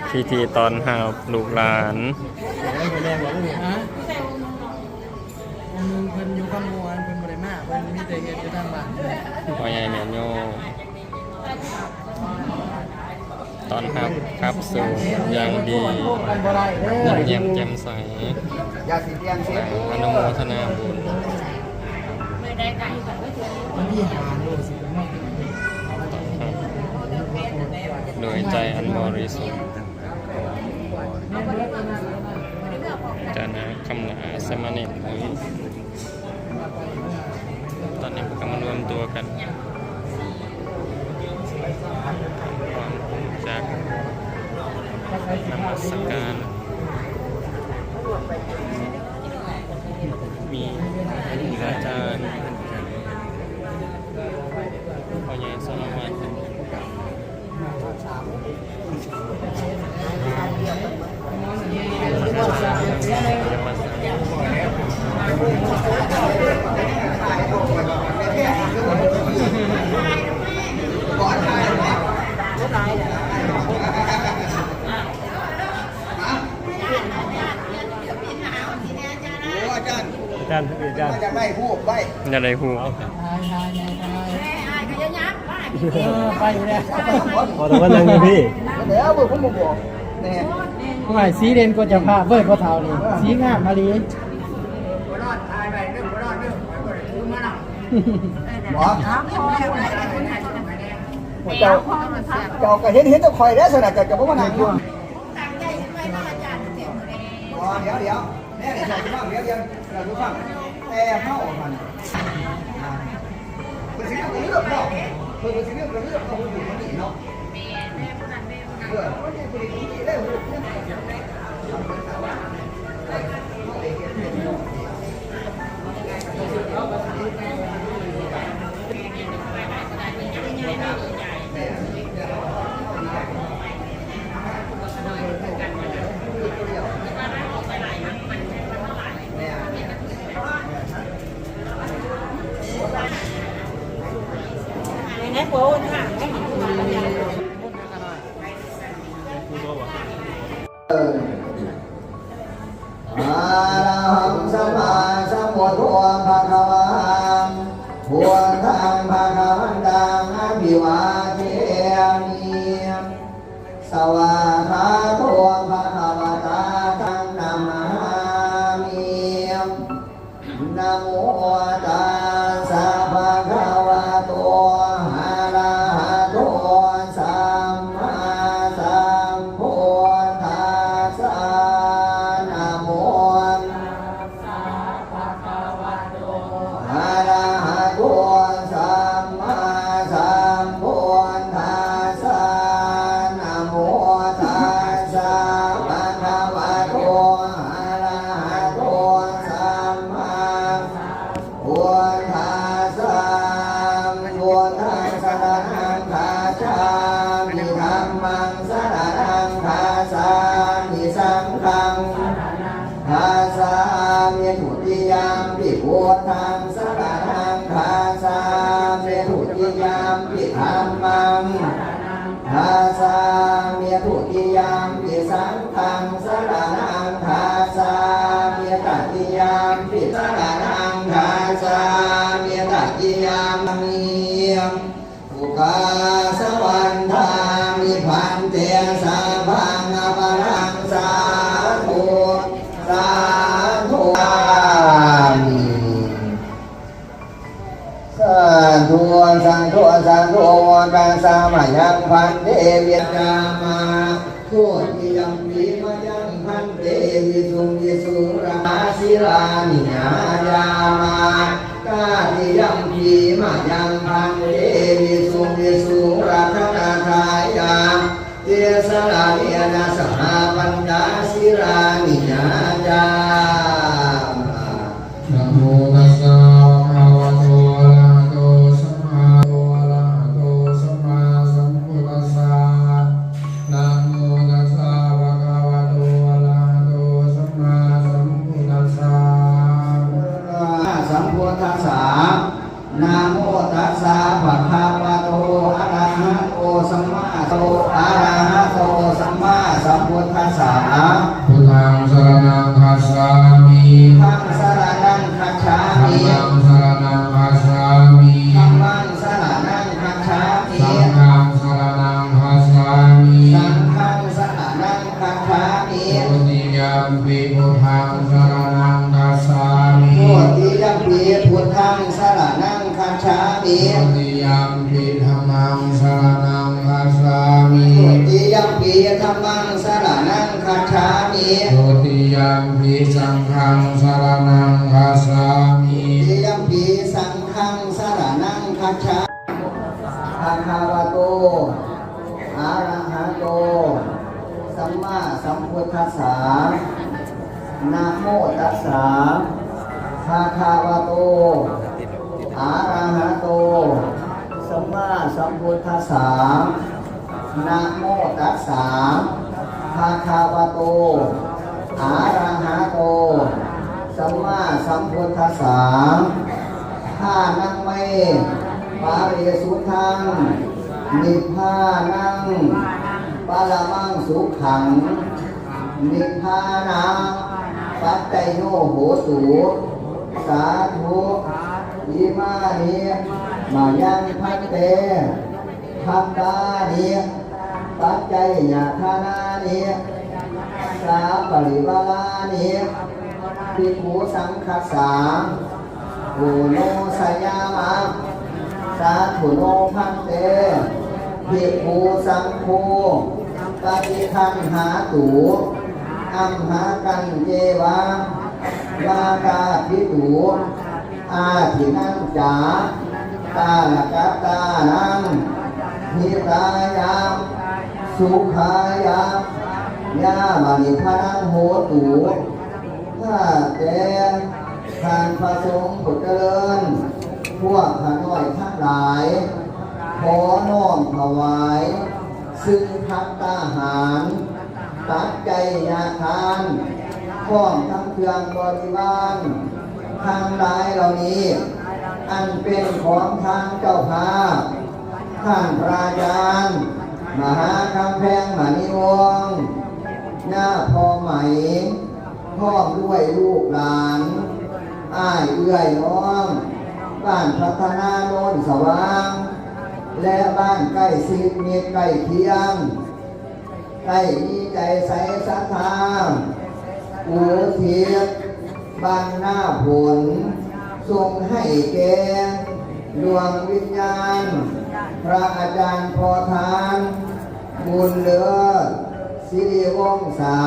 ພິທີຕ້ອນຮັບລູກຫຼານ. ຮະ? ອັນໜຶ່ງເພິ່ນຢູ່ຄຳມ່ວນ ເພິ່ນບໍ່ໄດ້ມາ ເພິ່ນມີແຕ່ເຮັດຢູ່ທາງບ້ານ. ພໍ່ໃຫຍ່ແມ່ໂຍ ຕ້ອນຮັບຂັບສູງຢ່າງດີ ຍິ້ມແຍ້ມແຈ່ມໃສ ອະນຸໂມທະນາບຸນ ໂດຍໃຈອັນບໍລິສຸດ ຈານາຄຳລາ ສາມະເນນ ຕອນນີ້ພວກກໍມາລວມຕົວກັນ ພ້ອມຈາກນະມັດສະການ ມີອາຈານ ພໍ່ໃຫຍ່ສາລະວັດ ອາຈານ ອາຈານ ອາຈານ ຢາກໄດ້ຮູບໄວ້ ຢາກໄດ້ຮູບ ເອີ ໄປຢູ່ແລ້ວ ຂໍແຕ່ວ່ານັ່ງຢູ່ພີ້ ແລ້ວເບິ່ງ ຜົມບໍ່ບອກແນ່ ໂອ້ຍ ສີເດັ່ນກວ່າເຈົ້າພາບເວີຍ ພໍ່ເຖົ້ານີ້ ສີງາມອີ່ຫຼີ ເຈົ້າ ເຈົ້າກໍເຫັນ ເຫັນແຕ່ຂ້ອຍແລ້ວ ຊັ້ນນະ ເຈົ້າກໍບໍ່ມານັ່ງຢູ່ ອໍ ດຽວ ດຽວ ແນ່ ດຽວຊິຟັງ ດຽວ ດຽວ ດຽວຊິຟັງ ແຕ່ເຮົາຫັ້ນ ເພິ່ນຊິເລືອກກໍເລືອກເນາະ ເພິ່ນ ເພິ່ນຊິເລືອກກໍເລືອກເນາະ ເພິ່ນຢູ່ທີ່ນີ້ເນາະ ເອີ ເພິ່ນຊິເລືອກເລີຍ ເພິ່ນ ອະລະຫັງ ສຳມາສຳພຸດໂທ ພະຄະວາ ພຸດທັງພະຄະວັນຕັງ ອະພິວາເທມິ ສະວາກຂາໂຕ ພະຄະວະຕາ ຕັງ ນະມາມິ ນະໂມຕັດສະ ພະຄະວະໂຕ ອະລະຫະໂຕ ສຳມາສຳພຸດທັດສະ ນະໂມ ອະລະຫະໂຕ ສຳມາສຳພຸດທັດສະ ນະໂມຕັດສະ ພະຄະວະໂຕ ອະລະຫະໂຕ ສຳມາ ພຸດທັດສະ ພຸດທັງສະລະນັງຄັດສາມິ ທຳມັງສະລະນັງຄັດສາມິ ສັງຄັງ ຄັດສາມິ ທຸຕິຍຳປິ ພຸດທັງສະລະນັງຄັດສາມິ ທຸຕິຍຳປິ ທຳມັງ ຄັດສາມິ ທຸຕິຍຳປິ ສັງຄັງສະລະນັງຄັດສາມິ ຕະຕິຍຳປິ ສະລະນັງຄັດສາມິ ຕະຕິຍຳປິ ສຸຂາສະວັນທາມິ ພັນເຕ ສະພັງອະພະລັງ ສາທຸ ສາທຸ ສາທຸ ສາທຸ ສາທຸ ສາທຸ ໂອມະກະສະມະຍັງ ພັນເຕ ວິຍາມາ ໂສຕິຍຳປິມະຍັງ ພັນເຕ ວິສຸງ ວິສຸງ ຣະ ສິລານິ ຍາຍາມາ ຕະຕິຍຳປິມະຍັງ ພັນເຕ ວິສຸງ ວິສຸງ ຣະຕະນະທາຍາ ຕິສະລະເນນະ ສະຫະ ປັນຈະ ສິລານິ ຍາຍາມາ ນະໂມຕັດສະ ພະຄະວະໂຕ ອະລະຫະໂຕ ສຳມາ ອະລະຫະໂຕ ສຳມາສຳພຸດທັດສະ ນະໂມຕັດສະ ພະຄະວະໂຕ ອະລະຫະໂຕ ສຳມາສຳພຸດທັດສະ ສຳພຸດທັດສະ ນະໂມຕັດສະ ພະຄະວະໂຕ ອະລະຫະໂຕ ສະຣະນັງ ຄັດສາມິ Dutiyampi dhammaṃ saraṇaṃ gacchāmi. Dutiyampi saṅghaṃ saraṇaṃ gacchāmi. Dutiyampi saṅghaṃ saraṇaṃ gacchāmi. Bhagavato arahato sammāsambuddhassa. Namo tassa bhagavato arahato sammāsambuddhassa. Namo tassa bhagavato arahato sammāsambuddhassa. Ṭhānaṃ me parisuddhaṃ nibbānaṃ paramaṃ sukhaṃ. Nibbānapaccayo hotu. Sādhu. Imāni mayaṃ bhante bhattāni paccayadānāni saparivārāni bhikkhusaṅghassa. Oṇojayāma. Sādhu no bhante bhikkhusaṅgho paṭiggaṇhātu amhākañceva vātapittu ādīnañca kaḷakattānaṃ hitāya sukhāya yāva nibbānaṃ hotu. ຂ້າແຕ່ທ່ານພະສົງຜູ້ຈະເລີນ, ພວກຂ້ານ້ອຍທັງຫຼາຍ ຂໍນ້ອມຖວາຍຊຶ່ງພັດຕາຫານ ປັດໄຈຍະທານ ພ້ອມທັງເຄື່ອງບໍລິວານທັງຫຼາຍເຫຼົ່ານີ້ ອັນເປັນຂອງທາງເຈົ້າພາບ ທ່ານພະອາຈານ ມະຫາຄຳແພງ ມະນີວົງ ຍາພໍ່ໄໝ ພ້ອມດ້ວຍລູກຫຼານ ອ້າຍເອື້ອຍນ້ອງ ບ້ານພັດທະນາໂນນສະຫວ່າງ ແລະ ບ້ານໃກ້ຊິດມິດໃກ້ຄຽງ ໄດ້ມີໃຈໃສສັດທາ ອຸທິດບັນນາຜົນ ສົ່ງໃຫ້ແກ່ດວງວິນຍານ ພະອາຈານພໍ່ທ່ານ ບຸນເລີດ ສິລິວົງສາ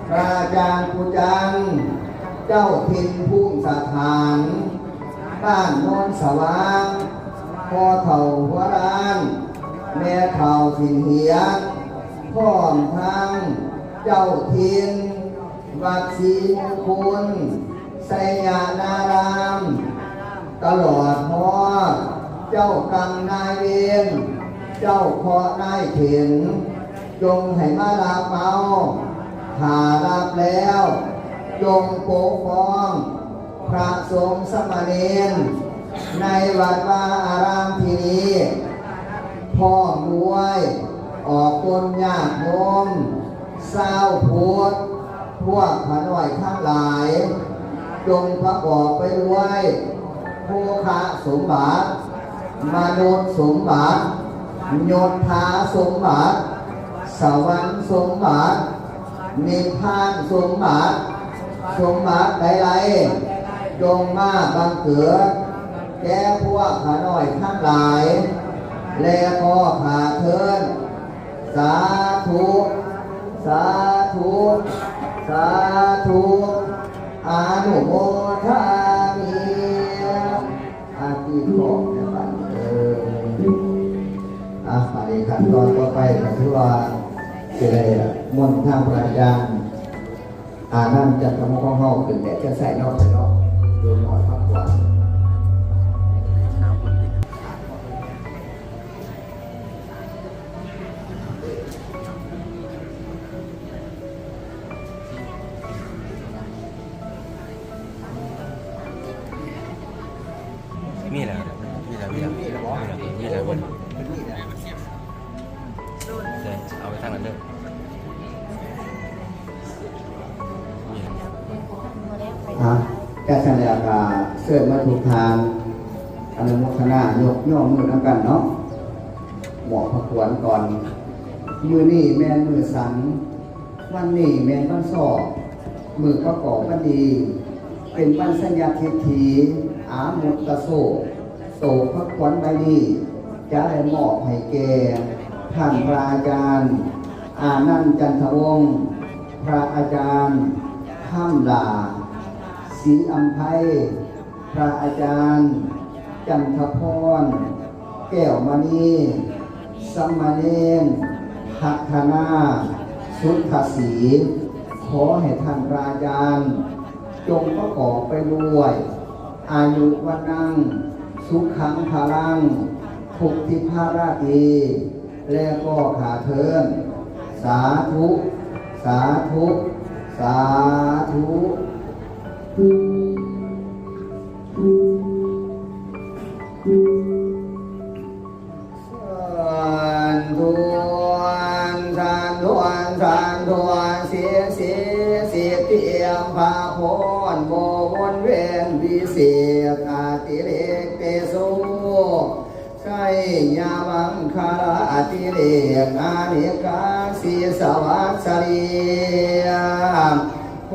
ພະອາຈານພູຈັນ ເຈົ້າຖິ່ນພູມສະຖານ ບ້ານໂນນສະຫວ່າງ ພໍ່ເຖົ້າຫົວລ້ານ ແມ່ເຖົ້າສິນຫຽນ ພ້ອມທັງເຈົ້າຖິ່ນ ວັດສີມຸງຄຸນ ໄຊຍະນາລາມ ຕະຫຼອດຮອດເຈົ້າກຳນາຍເວນ ເຈົ້າເຄາະນາຍເຂັນ ຈົ່ງໃຫ້ມາຮັບເອົາ ຖ້າຮັບແລ້ວ ຈົ່ງປົກປ້ອງພະສົງສາມະເນນ ໃນວັດວາອາຣາມທີ່ນີ້ ພ້ອມດ້ວຍອອກຕົນຍາດໂຍມ ຊາວພຸດ ພວກຂ້ານ້ອຍທັງຫຼາຍ ຈົ່ງປະກອບໄປດ້ວຍ ໂພຄະສົມບັດ, ມະນຸດສົມບັດ, ຍົດຖາສົມບັດ, ສະຫວັນສົມບັດ, ນິບພານສົມບັດ, ສົມບັດໃດໆ ຈົ່ງມາບັງເກີດ ແກ່ພວກຂ້ານ້ອຍທັງຫຼາຍ ແລະ ຂໍຂ້າເທີນ ສາທຸ ສາທຸ ສາທຸ ອະນຸໂມທາມິ ອາ ຕີຂອບແມ່ນບັດ ເອີ ອາ ບາດນີ້ຂັ້ນຕອນຕໍ່ໄປກໍຄືວ່າ ຊິໄດ້ມົນທາງພະອາຈານ ອາ ນຳຈັນທະມົງຂອງເຮົາຂຶ້ນແບບຈະໃສ່ເນາະ ເນາະ ໂດຍໜ້ອຍພັກຜ່ອນ. ມີແລ້ວ ມີແລ້ວ ມີແລ້ວ ມີແລ້ວ ມີແລ້ວ ມີແລ້ວ ເດີນ ເອົາໄປທາງນັ້ນເດີ. ອ່ະ ກະຊັ້ນແລ້ວກະເຊີນມາທຸກທ່ານ ອະນຸໂມທະນາ ຍົກຍ້ອງມືນຳກັນເນາະ ມອບພະຄວັນກ່ອນ. ມື້ນີ້ແມ່ນມື້ສັນ ວັນນີ້ແມ່ນວັນຊອກ ມື້ປະກອບວັນດີ ເປັນວັນໄຊຍະທິດຖິ ອາມຸດຕະໂຊກ ໂຕພະຄວັນໃບນີ້ ຈະໄດ້ມອບໃຫ້ແກ່ທ່ານພະອາຈານ ອານັນ ຈັນທະວົງ, ພະອາຈານ ຄຳຫຼ້າ ສີອຳໄພ, ພະອາຈານ ຈັນທະພອນ ແກ້ວມະນີ, ສາມະເນນ ພັດທະນາ ສຸດທະສີ. ຂໍໃຫ້ທ່ານພະອາຈານ ຈົ່ງປະກອບໄປດ້ວຍອາຍຸວັນນັງ ສຸຂັງພະລັງ ພຸດທິພາລາຕີ ແລະກໍຂ້າເທີນ. ສາທຸ ສາທຸ ສາທຸ. ສາທຸ ສາທຸ ສາທຸ ສິດທິພະພົນ ບໍ່ວົນວຽນວິເສດ ອະຕິເລກເຕໂສ ໄຊຍະມັງຄະລາອະຕິເລກ ອາເນກາສີສະວັດສະລີ ໂພ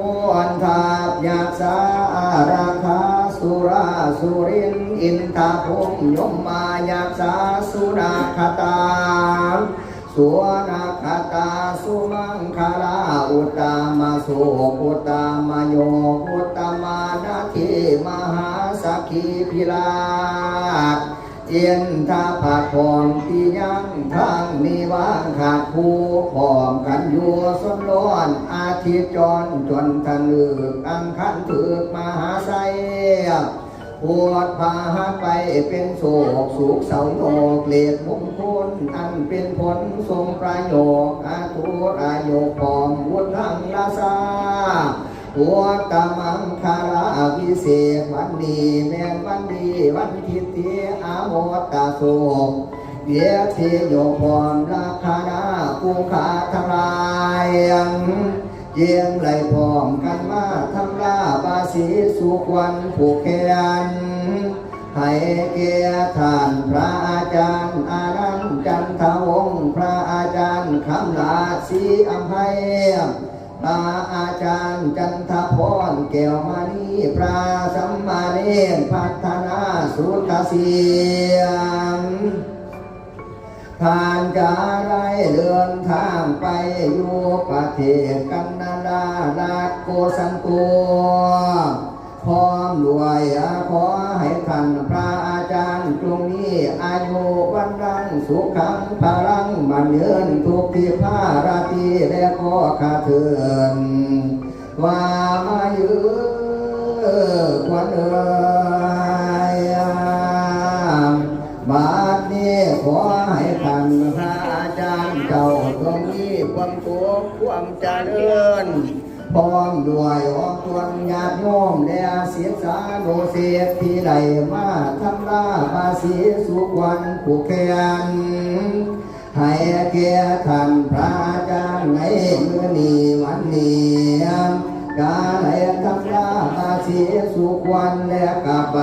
ນທັບ ຍັກສາອາລັກຂາ ສຸລາສຸລິນ ອິນທະພົມ ຍົມມາຍັກສາ ສຸນັກຂະຕາ ສຸນັກຂະຕາ ສຸມັງຄະລາ ອຸດຕະມະໂສກ ອຸດຕະມະໂຍກ ອຸດຕະມານາທີ ມະຫາສັກຂີພິລາດ ອິນທະພະພ້ອມທີ່ຍັງທັງມີວາງຄັກຄູ່ ພ້ອມກັນຢູ່ຊົນລ້ອນ ອາທິດຈອນຈົນທັນລຶກ ອັງຄານຖືກມະຫາໄຊ ພຸດພະຫັດໄປເປັນໂສກ ສຸກເສົ້າໂຍກ ເລກມົງຄຸນອັນເປັນຜົນ ຊົງປະໂຍກ ອາທຸລະໂຍກ ພ້ອມວຸດທັງລາຊາ ພຸດທະມັງຄະລາວິເສດ ວັນນີ້ແມ່ນວັນດີວັນທິດທີ່ອາໂມດຕະໂສກ ເດດທີ່ໂຍກພ້ອມລັກຂະນາຜູ້ຂ້າທັງຫຼາຍ ຈຶ່ງໄດ້ພ້ອມກັນມາທຳລາບາສີສູ່ຂວັນຜູກແຂນ ໃຫ້ແກ່ທ່ານພະອາຈານອານັນ ຈັນທະວົງ, ພະອາຈານຄຳຫຼ້າ ສີອຳໄພ, ພະອາຈານຈັນທະພອນ ແກ້ວມະນີ, ພະສາມະເນນພັດທະນາ ສຸດທະສີ. ທ່ານຈະໄດ້ເດີນທາງໄປຢູ່ປະເທດກັນນາດາ ລັດໂກສັນໂຕ ພ້ອມດ້ວຍຂໍໃຫ້ທ່ານພະອາຈານຈົ່ງມີອາຍຸວັນນະສຸຂັງພະລັງ ໝັ້ນຍືນທຸກທິພາລາຕີ ແລະຂໍຂ້າເທີນ ວ່າມາເອີ ຂວັນເອີຍ ບາດນີ້ຂໍໃຫ້ທ່ານພະອາຈານເຈົ້າຈົ່ງມີຄວາມສຸກຄວາມຈະເລີນ ພ້ອມດ້ວຍອອກຕົນຍາດໂຍມ ແລະສິດສານຸສິດທີ່ໄດ້ມາທຳລາບາສີສູ່ຂວັນຜູກແຂນ ໃຫ້ແກ່ທ່ານພະອາຈານໃນມື້ນີ້ວັນນີ້ ກາໄດ້ທຳລາບາສີສູ່ຂວັນ ແລະກາໄປ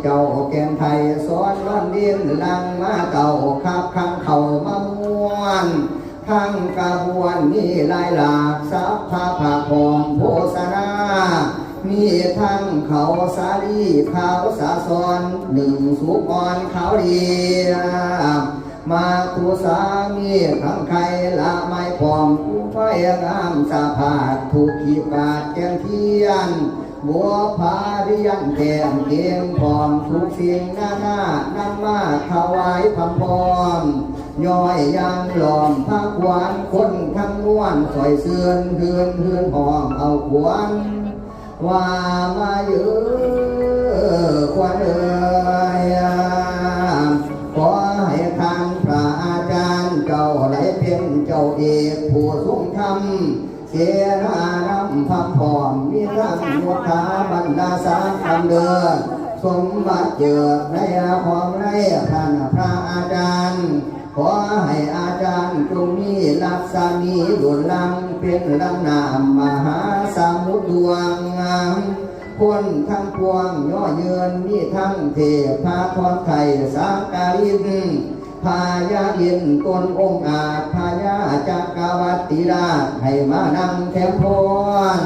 ເຈົ້າແກ່ນໄທສອນລອນດິນ ຫຼັງມາເຕົ້າຄັບຂັນເຂົ້າມາມ່ວນ ທັງຂະບວນມີຫຼາຍຫຼາກ ສັບພະພາກພ້ອມໂພຊະນາ ມີທັງເຂົ້າສາລີ ຂາວສາຊອນ ໜຶ້ງສຸກອ່ອນຂາວເລຍ ໝາກທຸສາມີທັງໄຂ່ລະໄມ້ພ້ອມ ຜູ້ໄຟງາມສະພາດ ທຸກຂີບກາດແກງທຽນ ບົວພາລຽນແກ້ມເກມ ພ້ອມທຸກສິ່ງນານາ ນຳມາຖວາຍພຳພ້ອມ ຍ້ອຍຍັງລ້ອມພາຂວັນ ຄົນທັງມວນຊ່ອຍຊື່ນ ຮືນຮືນຮ້ອງເອົາຂວັນ ວ່າມາເອີ ຂວັນເອີຍ ຂໍໃຫ້ທ່ານພະອາຈານເຈົ້າໄດ້ເປັນເຈົ້າເອກຜູ້ຊົງທຳ ເສນານຳພາພ້ອມ ມີທັງມຸດທາບັນດາສາມຄຳເດີ ສົມບັດເກີດໃນຂອງໃນທ່ານພະອາຈານ ຂໍໃຫ້ອາຈານຈົ່ງມີລັກສະໝີລຸນລັງ ເປັນລຳນ້ຳມະຫາສະໝຸດດວງ ຄົນທັງປວງຍໍຍືນ ມີທັງເທບພະທອນໄທສັກກະລິນ ພະຍາອິນຕົນອົງອາດ ພະຍາຈັກກະວັດຕິລາດ ໃຫ້ມານຳແຖມພອນ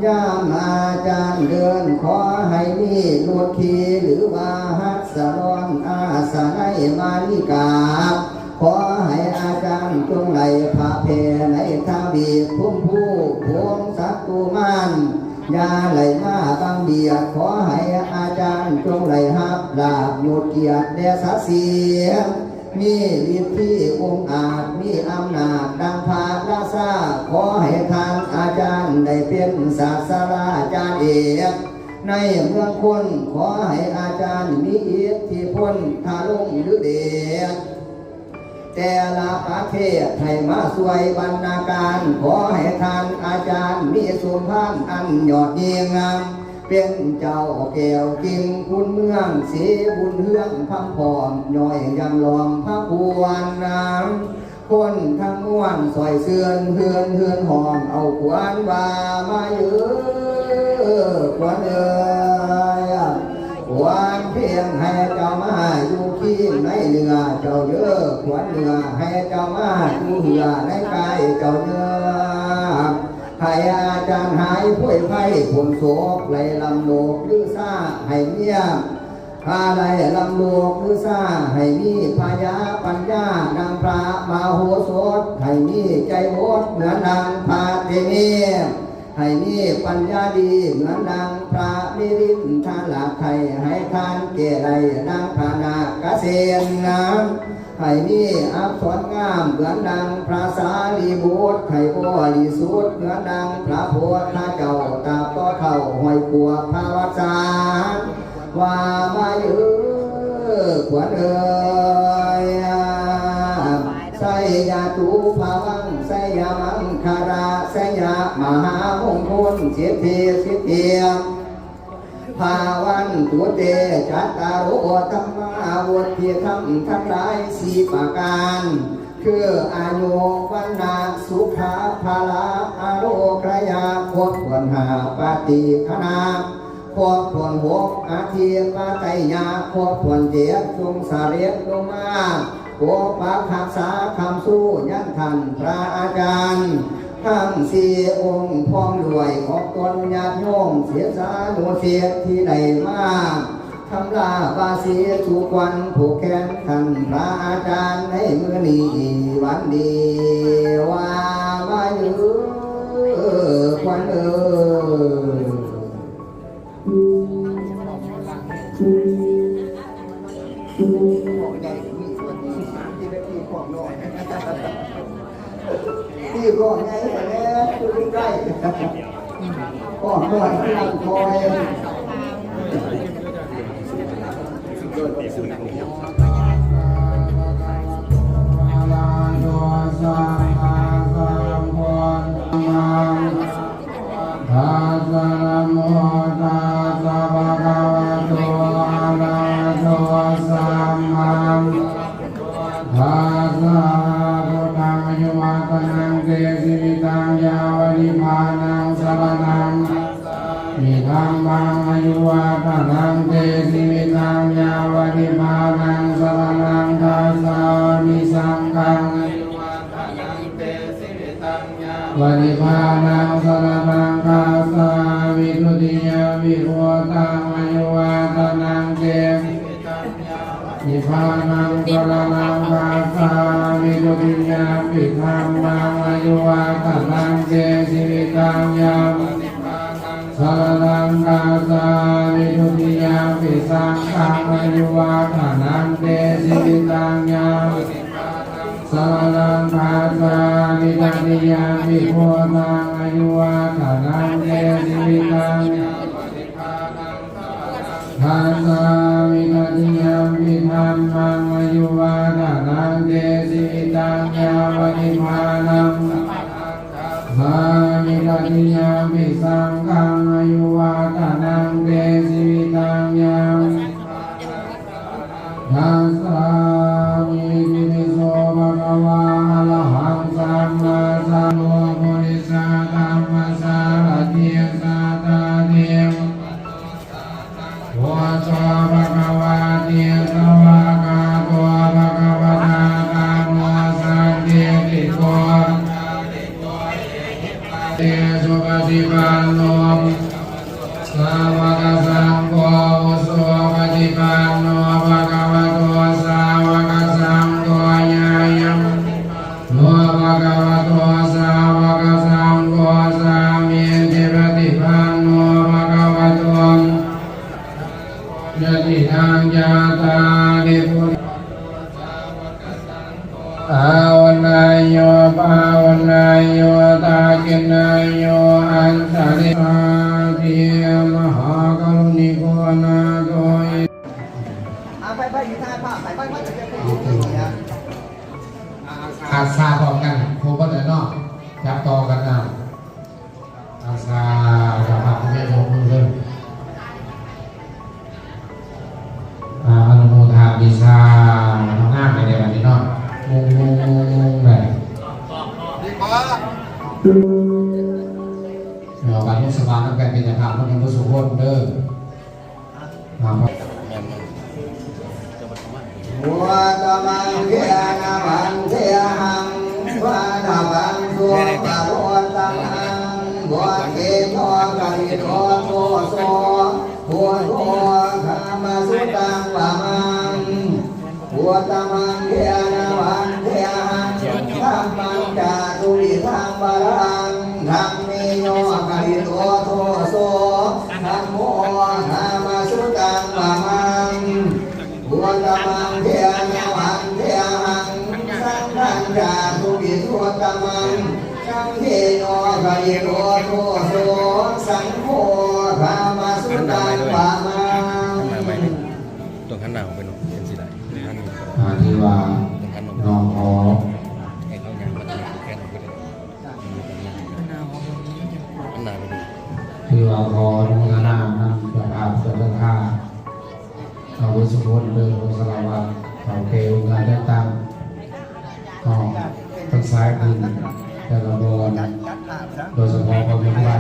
ຍາມອາຈານເດີນ ຂໍໃຫ້ມີໂນດຄີ ຫຼືວ່າຮັດສະດອນອາສະໄນມາລິກາ ຂໍໃຫ້ອາຈານຈົ່ງໄດ້ພະແຜ່ໃນທະວີບ ພູມພູ ພວງສັດຕູມານ ຢ່າໄຫຼມາບັງບຽດ ຂໍໃຫ້ອາຈານຈົ່ງໄດ້ຮັບລາບຍົດກຽດແດ່ສັກສີ ມີລິດທິອົງອາດ ມີອຳນາດດັ່ງພະລາຊາ ຂໍໃຫ້ທ່ານອາຈານໄດ້ເປັນສາດສະດາຈານເອກ ໃນເມືອງຄົນ ຂໍໃຫ້ອາຈານມີອິດທິພົນທະລົງລືເດດ ແຕ່ລະປະເທດໃຫ້ມາຊ່ວຍບັນນາການ ຂໍໃຫ້ທ່ານອາຈານມີສົມພານອັນຍອດຍິ່ງ ເປັນເຈົ້າແກ້ວກິ່ງຂຸນເມືອງ ເສບຸນເຮືອງພຳພ້ອມ ຍ້ອຍຍັງລ້ອມພະຄວນນາງ ຄົນທັງມວນຊ່ອຍເຊີນເຮືອນເຮືອນຫ້ອງ ເອົາຂວັນວ່າມາເອີ ຂວັນເອີຍ ຂວັນພຽງໃຫ້ເຈົ້າມາຢູ່ຄີງໃນເນື້ອເຈົ້າເດີ ຂວັນເນື້ອໃຫ້ເຈົ້າມາຢູ່ເຮືອໃນກາຍເຈົ້າເດີ ໃຫ້ອາຈານຫາຍໂພຍໄພພົ້ນໂສກ ໄຫຼລ້ຳໂລກລືຊາໃຫ້ເມຍ ພາໄດ້ລ້ຳໂລກລືຊາ ໃຫ້ມີພະຍາປັນຍາດັ່ງພະມະໂຫສົດ ໃຫ້ມີໃຈອົດເໝືອນດັ່ງພະເຕມີ ໃຫ້ມີປັນຍາດີເໝືອນດັ່ງພະມິລິນທະລາດໄທ ໃຫ້ທ່ານແກ່ໄດ້ດັ່ງພະນາກະເສນນາ ໃຫ້ມີອັກສອນງາມເໝືອນດັ່ງພະສາລີບຸດ ໃຫ້ບໍລິສຸດເໝືອນດັ່ງພະພຸດທະເຈົ້າ ຕາບຕໍ່ເທົ່າຮ້ອຍກວ່າພະວັດສາ ວ່າມາເອີ ຂວັນເອີຍ ໄຊຍະຕຸພະວັງ ໄຊຍະມັງຄະລະ ໄຊຍະມະຫາມົງຄົນ ສິດທິສິດທິ ພະວັນຕຸເຕ ຈັດຕາໂລ ທຳມາວຸດທິທຳທັງຫຼາຍສີ່ປະການ ຄືອາຍຸ ວັນນະ ສຸຂະ ພະລະ ອາໂລກະຍະ ຄົບຖ້ວນຫ້າປະຕິຄະນາ ຄົບຖ້ວນຫົກອະທິປະໄຕຍະ ຄົບຖ້ວນເຈັດ ຈົ່ງສະເດັດລົງມາປົກປັກຮັກສາຄ້ຳຊູຍັງທ່ານພະອາຈານທັງສີ່ອົງ ພ້ອມດ້ວຍອອກຕົນຍາດໂຍມ ສິດສານຸສິດທີ່ໄດ້ມາ ທຳລາບາສີສູ່ຂວັນຜູກແຂນທ່ານພະອາຈານໃນມື້ນີ້ວັນດີ ວ່າມາເອີ ຂວັນເອີ. ທີ່ຂອງໃຫຍ່ແທ້ ຄືໃກ້ ຂອງນ້ອຍຄືລັງຄອຍ Tassa namo tassa bhagavato arahato sammā Tassa buddhaṃ āyuvaḍḍhanaṃ te jīvitaṃ yāva nibbānaṃ saraṇaṃ gacchāmi. Dhammaṃ āyuvaḍḍhanaṃ te jīvitaṃ yāva nibbānaṃ saraṇaṃ gacchāmi. Saṅghaṃ āyuvaḍḍhanaṃ te jīvitaṃ yāva nibbānaṃ saraṇaṃ gacchāmi. Dutiyampi buddhaṃ āyuvaḍḍhanaṃ te nibbānaṃ saraṇaṃ gacchāmi. Dutiyampi dhammaṃ āyuvaḍḍhanaṃ te jīvitaṃ yāva nibbānaṃ saraṇaṃ gacchāmi. Dutiyampi saṅghaṃ āyuvaḍḍhanaṃ te jīvitaṃ yāva nibbānaṃ saraṇaṃ gacchāmi. Tatiyampi buddhaṃ āyuvaḍḍhanaṃ te jīvitaṃ yāva nibbānaṃ gacchāmi. Tatiyampi dhammaṃ āyuvaḍḍhanaṃ te jīvitaṃ yāva nibbānaṃ saraṇaṃ gacchāmi. Tatiyampi saṅghaṃ āyuvaḍḍhanaṃ te jīvitaṃ yāva nibbānaṃ saraṇaṃ gacchāmi. Itipi so bhagavā arahaṃ sammāsambuddho purisadammasārathi satthā dev buddho bhagavāti. Svākkhāto bhagavatā dhammo sandiṭṭhiko akāliko ehipassiko supaṭipanno ພາວະນາໂຍ ພາວະນາໂຍ ທັກຂິນາໂຍ ອັນຕະລິ ສາທິ ມະຫາກະລຸນິໂກນາໂທ ອາ ໄປ ໄປ ຢູ່ທ່າພາບ ໄປ ໄປ ໄປ ໄປ ໄປ ອາ ສາ ພ້ອມກັນ ຄົບໝົດແລ້ວເນາະ ຈັບຕໍ່ກັນເອົາ. ອາ ສາ ເຈົ້າພາບ ແມ່ນ ຍົກມືຂຶ້ນ ອາ ອະນຸໂມທາມິ ສາ ງາມແທ້ບັດນີ້ເນາະ ມຸງໆໆໆ ເນາະ ບັດນີ້ສະບາຍນຳກັນ ເປັນເຈົ້າພາບນຳກັນເບິດສູ່ຄົນເດີ. ແມ່ນໆ ພຸດທະມັງ ເທນະ ວັນເທຫັງ ປະທະວັງ ສຸປະໂລຕະມັງ ວັດເທໂນ ຄະລິໂຕ ໂທ ໂສ ພຸດໂທ ທຳມະສຸຕັງ ປະມັງ ພຸດທະມັງ ເທນະ ວັນເທຫັງ ທຳມັງ ຈະຕຸວິທັງ ວະລັງ ທຳເມໂນ ຄະລິໂຕ ໂທ ໂສ ທຳໂມ ທຳມະສຸຕັງ ປະມັງ ພຸດທະມັງ ເທນະ ວັນເທຫັງ ສັງຄັນ ຈະຕຸວິພຸດທະມັງ ສັງເທໂນ ຄະລິໂຕ ໂທ ໂສ ສັງໂຄ ທຳມະສຸຕັງ ປະມັງ ຕ້ອງຫັນໜ້າອອກໄປເນາະ ເປັນຊິໄດ້ ອາ ທີ່ວ່ານ້ອງຂໍ ໃຫ້ເຂົາຍ່າງມາທາງນີ້ ແຂນອອກໄປເລີຍ ຫັນໜ້າອອກ ຫັນໜ້າໄປເລີຍ ຖືວ່າຂໍອະນຸໂມທະນານຳເຈົ້າພາບເຈົ້າສັດທາ ອາວຸດສຸພົນ ເດີ ອົງສາລະວັດ ເຖົ້າແກ່ອົງການຈັດຕັ້ງ ຂອງທັງສາຍບຸນແຕ່ລະບ່ອນ ໂດຍສະເພາະພໍ່ແມ່ຄູບາ